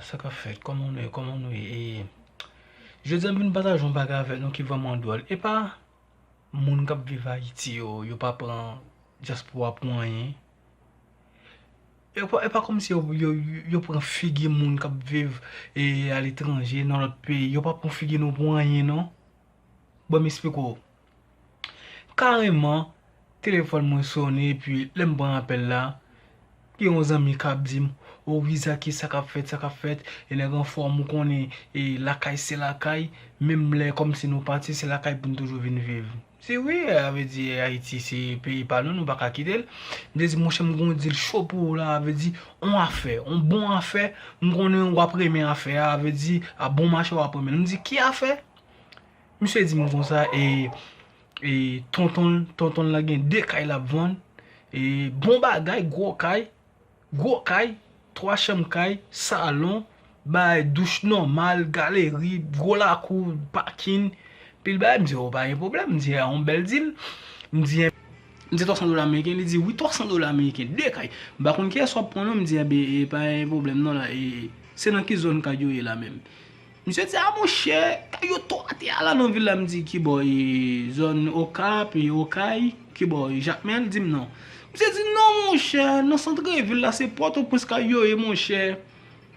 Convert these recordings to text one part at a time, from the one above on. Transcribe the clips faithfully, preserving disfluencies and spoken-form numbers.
Sa k ap fèt? Kòman nou ye? Kòman nou ye? E, jodi a m vin pataje yon bagay avèk nou ki vrèman dwòl. E pa moun k ap viv Ayiti yo, yo pa pran dyaspora pou anyen. E pa, e pa kòmsi yo, yo, yo pran figi moun k ap viv e aletranje, nan lòt peyi. Yo pa pran figi nou pou anyen, non. Bon, m esplike w. Kareman, telefòn mwen sonnen, epi lè m pran apèl la, gen yon zanmi k ap di m, "O wi, Zaki, sa k ap fèt, sa k ap fèt?" E nèg anfòm, ou konnen, e lakay se lakay, menm lè kòmsi nou pati, se lakay pou n toujou vin viv. M di wi, a vle di Ayiti se peyi pa nou, nou pa ka kite l. M te di, "Monchè, m gen yon dil cho pou ou la, a vle di, yon afè, yon bon afè, m konnen w ap renmen afè a, a vle di, a bon mache w ap renmen l." M di, "Ki afè?" Misye di m konsa, e, e tonton, tonton l la gen de kay l ap vann, e bon bagay, gwo kay, gwo kay, twa chanm kay, salon, bay douch nòmal, galeri, gwo lakou, pakin, pil bagay. M di, "O, pa gen pwoblèm." M di, "A, yon bèl dil." M di, m di, "Twa san dola ameriken?" Li di, "Wi, twa san dola ameriken, de kay." M pa konn kiyès w ap pran, non. M di, "Enben, e, pa gen pwoblèm, non, la, e, se nan ki zòn kay yo ye la menm?" Misye di, "A, monchè, kay yo tou atè a la nan vil la." M di, "Ki bò, e, zòn Okap, e, Okay, ki bò, e, Jakmèl?" Di m non. Misye di, "Non, monchè, nan sant vil la, se Pòtoprens kay yo ye, monchè."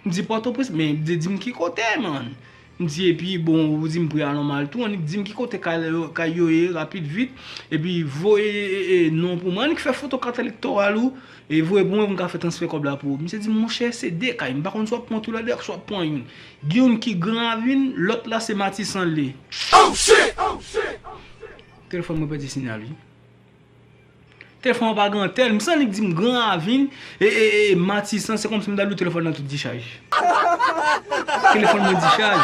M di, "Pòtoprens, men di, di m ki kote, man." M di, "Epi, bon, ou di m pri a nòmal tou, annik di m ki kote kay yo, kay yo ye, rapid, vit, epi voye, e, e, non pou mwen, annik fè foto kat elektoral ou, e voye pou mwen pou m ka fè transfè kòb la pou ou." Misye di, "Monchè, se de kay, m pa konn si w ap pran tou lè de, si w ap pran youn. Gen youn ki Gran Ravin, lòt la se Matisan l ye." Telefòn mwen pèdi sinyal, wi. Telefòn an pa gen antèn. M santi li di m Gran Ravin, e, e, e, Matisan, se kòmsi m ta lou telefòn nan tout dichaj. Telefòn mwen dichaj.